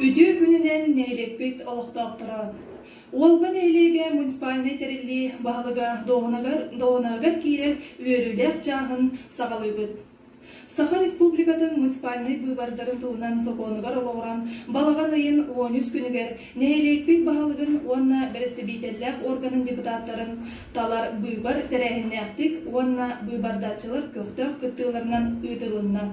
Үтүө күнүнэн нэһилиэкпит олохтоохторо! Уолба нэһилиэгэ муниципальнай тэриллии баһылыга дуоһунаһыгар киирэр үөрүүлээх чааһын саҕалыыбыт. Саха Республикатын муниципальнай быыбардарын туһунан сокуонугар олоҕуран, балаҕан ыйын 13 күнүгэр нэһилиэкпит баһылыгын уонна бэрэстэбиитэллээх органын депутаттарын талар быыбар тэрээһиннээхтик уонна быыбардааччылар көхтөөх кыттыыларынан ыытылынна.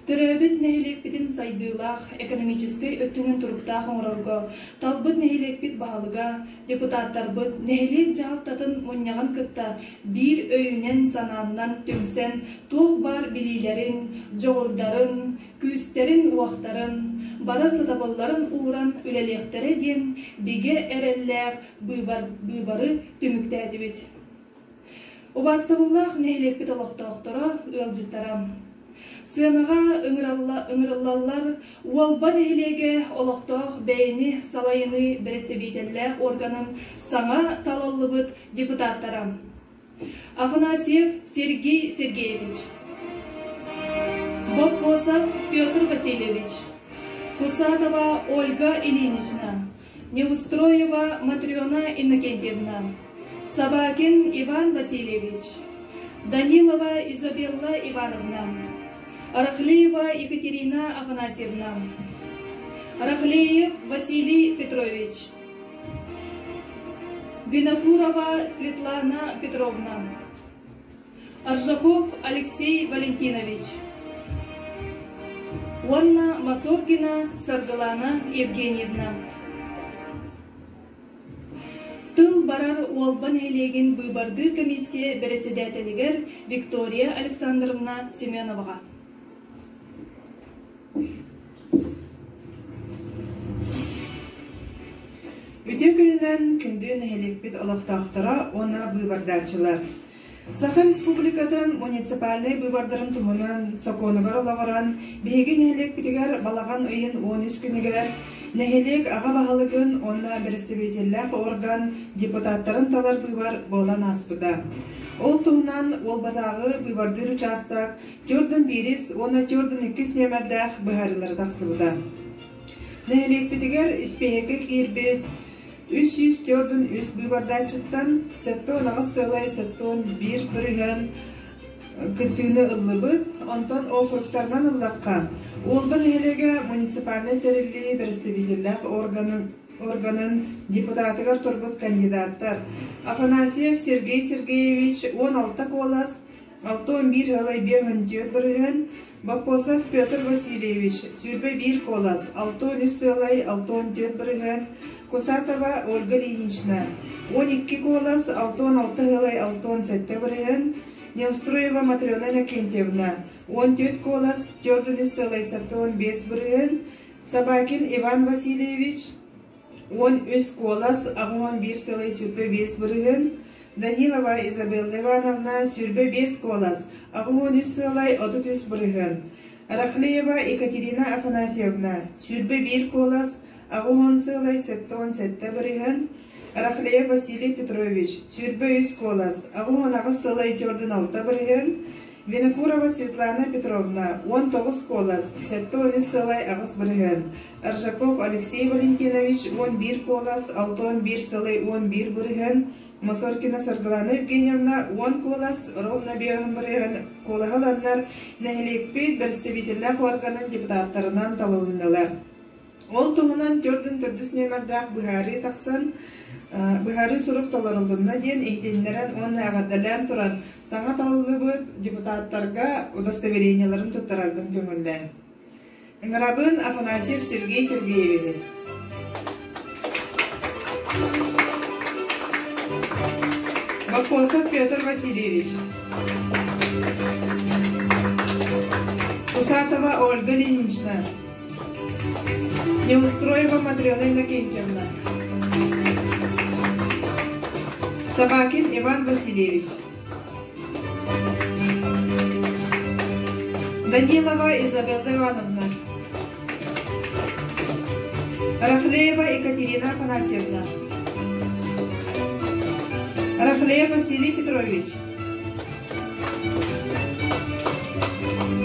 Төрөөбүт нэһилиэкпитин сайдыылаах, экономическай өттүнэн туруктаах оҥорорго талбыт нэһилиэкпит баһылыга, депутаттарбыт нэһилиэк дьаһалтатын мунньаҕын кытта биир өйүнэн-санааннан түмсэн туох баар билиилэрин, дьоҕурдарын, күүстэрин-уохтарын, бары сатабылларын ууран үлэлиэхтэрэ диэн бигэ эрэллээх быыбары түмүктээтибит. Убаастабыллаах нэһилиэкпит олохтоохторо, ыалдьыттара! Сыанаҕа ыҥырыллаллар Уолба нэһилиэгэ олохтоох бэйэни салайыныы бэрэстэбиитэллээх органын саҥа талыллыбыт депутаттара Афанасьев Сергей Сергеевич, Боппосов Петр Васильевич, Кусатова Ольга Ильинична, Неустроева Матрена Иннокентьевна, Собакин Иван Васильевич, Данилова Изабелла Ивановна, Рахлеева Екатерина Афанасьевна, Рахлеев Василий Петрович, Винокурова Светлана Петровна, Аржаков Алексей Валентинович уонна Масоркина Саргылана Евгеньевна. Тыл барар Уолба нэһилиэгин быыбардыыр комиссия бэрэссэдээтэлигэр Виктория Александровна Семеноваҕа. Үтүө күнүнэн күндү нэһилиэкпит олохтоохторо уонна быыбардааччылар! Саха Республикатын муниципальнай быыбардарын туһунан сокуонугар олоҕуран, биһиги нэһилиэкпитигэр балаҕан ыйын 13 күнүгэр нэһилиэк аҕа баһылыгын уонна бэрэстэбиитэллээх орган депутаттарын талар быыбар буолан ааспыта. Ол туһунан Уолбатааҕы быыбардыыр учаастак Төрдүн биирис уонна төрдүн иккис нүөмэрдээх быһаарыылара тахсыбыта. Нэһилиэкпитигэр испииһэккэ киирбит 343 быыбардааччыттан 78 сыалай 71% кыттыыны ыллыбыт. Онтон округтарынан ыллахха, Уолба нэһилиэгэ муниципальнай тэриллии бэрэстэбиитэллээх органын депутатыгар турбут кандидаттар Афанасьев Сергей Сергеевич 16 куолас, 61 ыалай 54%, Боппосов Петр Васильевич, 21 куолас, 63 сыалай 64%, Кусатова Ольга Ильинична, 12 куолас, 66 ыалай 67%, Неустроева Матрена Иннокентьевна, 14 куолас, 43 сыалай 75%, Собакин Иван Васильевич, 13 куолас, 81 сыалай 25%, Данилова Изабелла Ивановна 25 куолас, 83 сыалай 33%, Рахлеева Екатерина Афанасьевна 21 куолас, 80 сыалай 77%, Рахлеев Василий Петрович 23 куолас, 88 сыалай 46%, Винокурова Светлана Петровна 19 куолас, 73 сыалай 8%, Аржаков Алексей Валентинович 11 куолас, 61 сылай 11%, Мосоркина Саргылана Евгеньевна 10 куолас, ровно биэһин бырыһыан куолаһы ыланнар, нэһилиэкпит бэрэстэбиитэллээх уорганын депутаттарынан талылыннылар. Ол туһунан төрдүн төрдүс нүөмэрдээх быһаарыы тахсан, быһаарыы сурук толорулунна диэн иһитиннэрэн уонна эҕэрдэлээн туран, саҥа талыллыбыт депутаттарга удостоверениеларын туттарарбын көҥүллээн. Ыҥырабын Афанасьев Сергей Сергеевиһы. Боппосов Петр Васильевич. Усатова Ольга Ильинична. Неустроева Матрена Иннокентьевна. Собакин Иван Васильевич. Данилова Изабелла Ивановна. Рахлеева Екатерина Афанасьевна. Рахлеев Василий Петрович.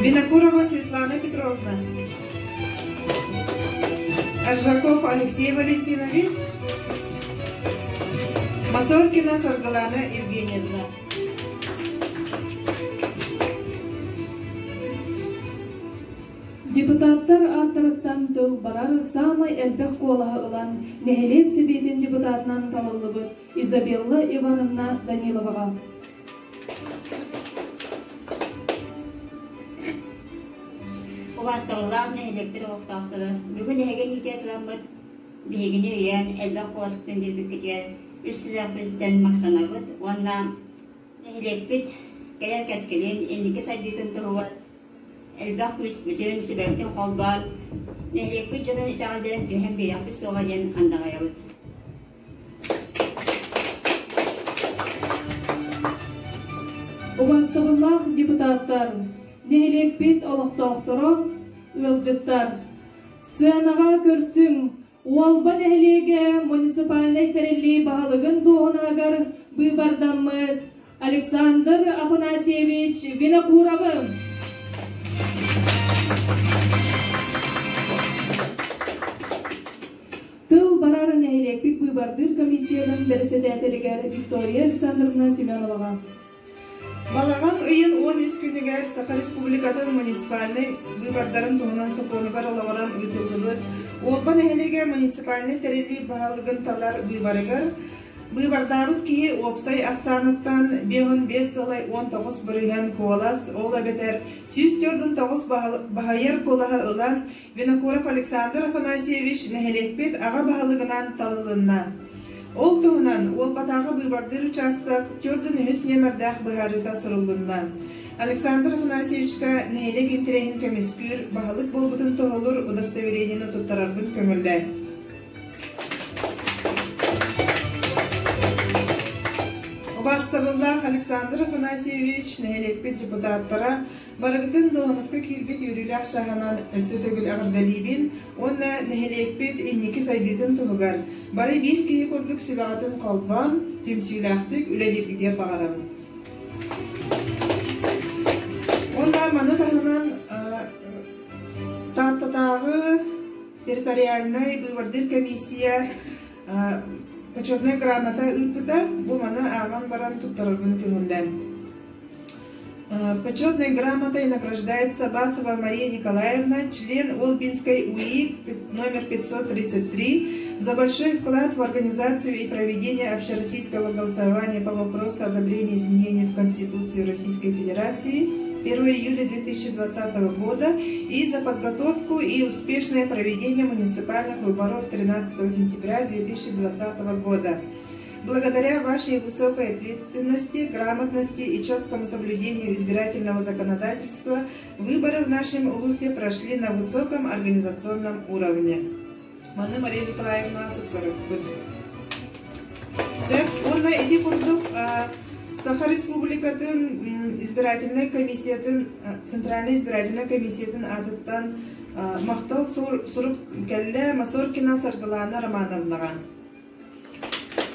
Винокурова Светлана Петровна. Аржаков Алексей Валентинович, Масоркина Саргылана Евгеньевна. Депутаттар ааттарыттан тыл барар саамай элбэх куолаһы ылан, нэһилиэк сэбиэтин депутатынан талыллыбыт Изабелла Ивановна Даниловаҕа. Убаастабыллаах нэһилиэкпит олохтоохторо, бүгүн эһиги иитэ тураммыт биһигини өйөөн элбэх куоласпытын биэрбиккитигэр үс сүрэхпититтэн махтанабыт уонна нэһилиэкпит кэлэр кэскилин, инники сайдыытын туһугар элбэх күүспүтүн, сүбэбитин холбоон, нэһилиэкпит дьонун итэҕэллэрин түһэн биэриэхпит суоҕа диэн андаҕайабыт. Убаастабыллаах депутаттар, нэһилиэкпит олохтоохторо, ыалдьыттар! Сыанаҕа көрсүҥ, Уолба нэһилиэгэ муниципальнай тэриллии баһылыгын дуоһунаһыгар быыбардаммыт Александр Афанасьевич Винокуровы! Тыл барар нэһилиэкпит быыбардыыр комиссиятын бэрэссэдээтэлигэр Виктория Александровна Семеноваҕа. Балаҕан ыйын 13 күнүгэр Саха Республикатын муниципальнай быыбардарын туһунан сокуонугар олоҕуран ыытыллыбыт Уолба нэһилиэгэ муниципальнай тэриллии баһылыгын талар быыбарыгар Быыбардаабыт киһи уопсай ахсааныттан 55 сылай 19 бырыһыан куолас, ол эбэтэр 149 баһыйар куолаһы ылан Винокуров Александр Афанасьевич нэһилиэкпит аҕа баһылыгынан талылынна. Ол туһунан Уолбатааҕы быыбардыыр учаастак төрдүн үһүс нүөмэрдээх быһаарыыта суруллунна. Александр Афанасьевичка нэһилиэк интэриэһин көмүскүүр баһылык буолбутун туһулуур удостоверениены туттарарбын көҥүллээ. Убаастабыллаах Александр Афанасьевич, нэһилиэкпит депутаттара, Барыгытын дуоһунаска киирбит үөрүүлээх чааһынан өссө төгүл эҕэрдэлиибин уонна нэһилиэкпит инники сайдыытын туһугар бары биир киһи курдук сүбэҕитин холбоон, түмсүүлээхтик үлэлииргитигэр баҕарабын. Уонна маны таһынан Тааттатааҕы территориальнай быыбардыыр комиссия почетнай грамота ыыппыта. Бу маны ааҕан баран туттарарбын көҥүллээн. Почетной грамотой награждается Басова Мария Николаевна, член Уолбинской УИ номер 533, за большой вклад в организацию и проведение общероссийского голосования по вопросу одобрения изменений в Конституцию Российской Федерации 1 июля 2020 года и за подготовку и успешное проведение муниципальных выборов 13 сентября 2020 года. Благодаря вашей высокой ответственности, грамотности и четкому соблюдению избирательного законодательства выборы в нашем улусе прошли на высоком организационном уровне. Маны Мария Николаевна туттарыппыт. Сөп уонна ити курдук Саха Республикатын избирательнай комиссиятын Центральной избирательнай комиссиятын аатыттан махтал сурук кэллэ Масоркина Саргылана Романовнаҕа.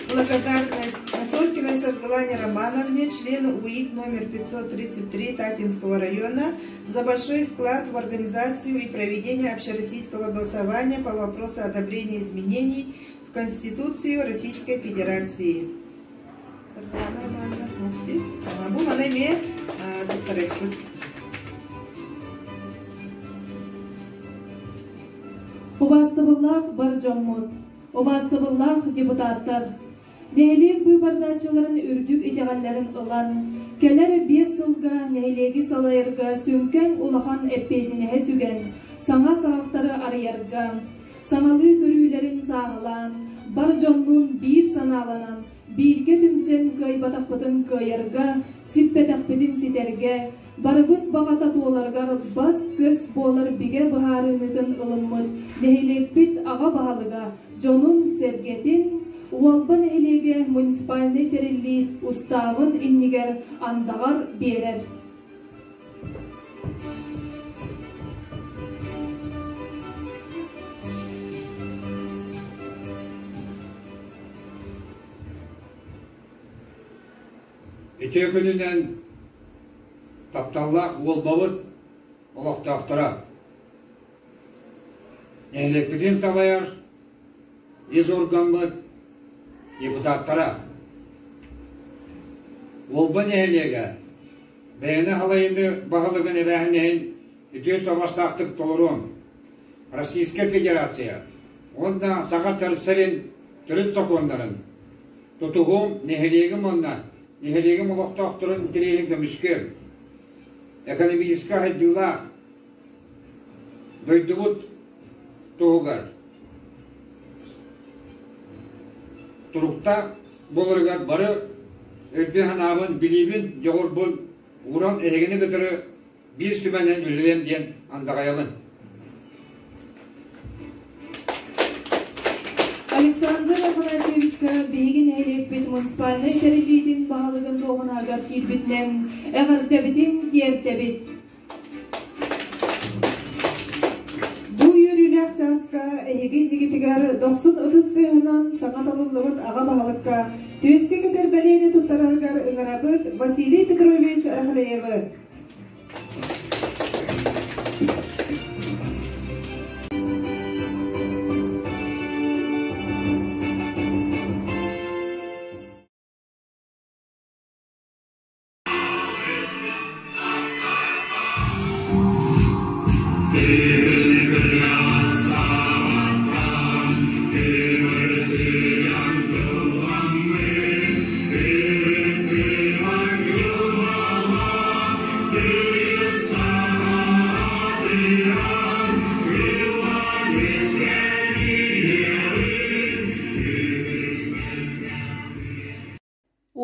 Благодарность Масоркиной Саргылане Романовне, члену УИК номер 533 Татинского района, за большой вклад в организацию и проведение общероссийского голосования по вопросу одобрения изменений в Конституцию Российской Федерации. Саргылана Романовна, Бу маны эмиэ туттарыахпыт. Убаастабыллаах бар дьоммут, Убаастабыллаах депутаттар, нэһилиэк быыбардааччыларын үрдүк итэҕэллэрин ылан, кэлэр 5 сылга нэһилиэги салайарга сүҥкэн улахан эппиэтинэһи сүгэн, саҥа саҕахтары арыйарга, саҥалыы көрүүлэрин сааһылаан, бар дьоннуун биир санааланан, бииргэ түмсэн кыайбатахпытын кыайарга, сиппэтэхпитин ситэргэ, Барыбыт баҕата туоларыгар бас-көс буолар бигэ быһаарыынытын ылыммыт нэһилиэкпит аҕа баһылыга дьонун-сэргэтин, Уолба нэһилиэгэ муниципальнай тэриллии устаабын иннигэр андаҕар биэрэр. Үтүө күнүнэн тапталлаах Уолбабыт олохтоохторо! Нэһилиэкпитин салайар ис органмыт депутаттара. Уолба нэһилиэгэ бэйэни халайыны баһылыгын эбээһинэһин үтүө суобастаахтык толоруом. Российскай Федерация уонна Саха сирин төрүт сокуоннарын тутуһуом, нэһилиэгим уонна нэһилиэгим олохтоохторун интэриэһин көмүскүөм. Экономическай сайдыылаах дойдубут туһугар туруктаах буоларыгар бары өйбүн-санаабын, билиибин, дьоҕурбун ууран эһигини кытары биир сүбэнэн үлэлиэм диэн андаҕайабын. Александр Афанасьевичка биһиги нэһилиэкпит муниципальнай тэриллиитин баһылыгын дуоһунаһыгар киирбитинэн эҕэрдэбитин тиэрдэбит. Бу үөрүүлээх чааска эһиги иннигитигэр дохсун ытыс тыаһынан саҥа талыллыбыт аҕа баһылыкка түөскэ кэтэр бэлиэни туттарарыгар ыҥырабыт Василий Петрович Рахлеевы.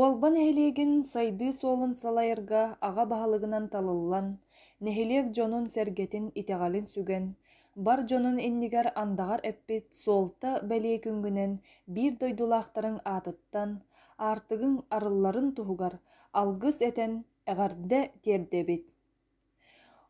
Уолба нэһилиэгин сайдыы суолун салайарга аҕа баһылыгынан талыллан, нэһилиэк дьонун-сэргэтин итэҕэлин сүгэн, бар дьонун иннигэр андаҕар эппит суолта бэлиэ күҥҥүнэн биир дойдулаахтарыҥ аатыттан, аартыгыҥ арылларын туһугар алгыс этэн эҕэрдэ тиэрдэбит.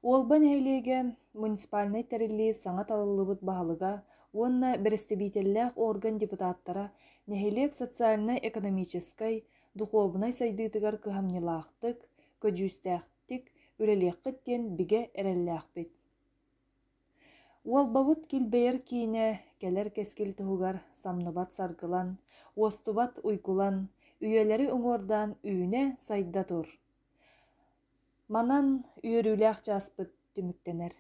Уолба нэһилиэгэ муниципальнай тэриллии саҥа талыллыбыт баһылыга уонна бэрэстэбиитэллээх орган депутаттара нэһилиэк социальнай-экономическай, духуобунай сайдыытыгар кыһамньылаахтык, көдьүүстээхтик үлэлиэххит диэн бигэ эрэллээхпит. Уолбабыт килбэйэр киинэ кэлэр кэскил туһугар самныбат саргылан, уостубат уйгулан, үйэлэри уҥуордаан үүнэ-сайда тур! Манан үөрүүлээх чааспыт түмүктэнэр.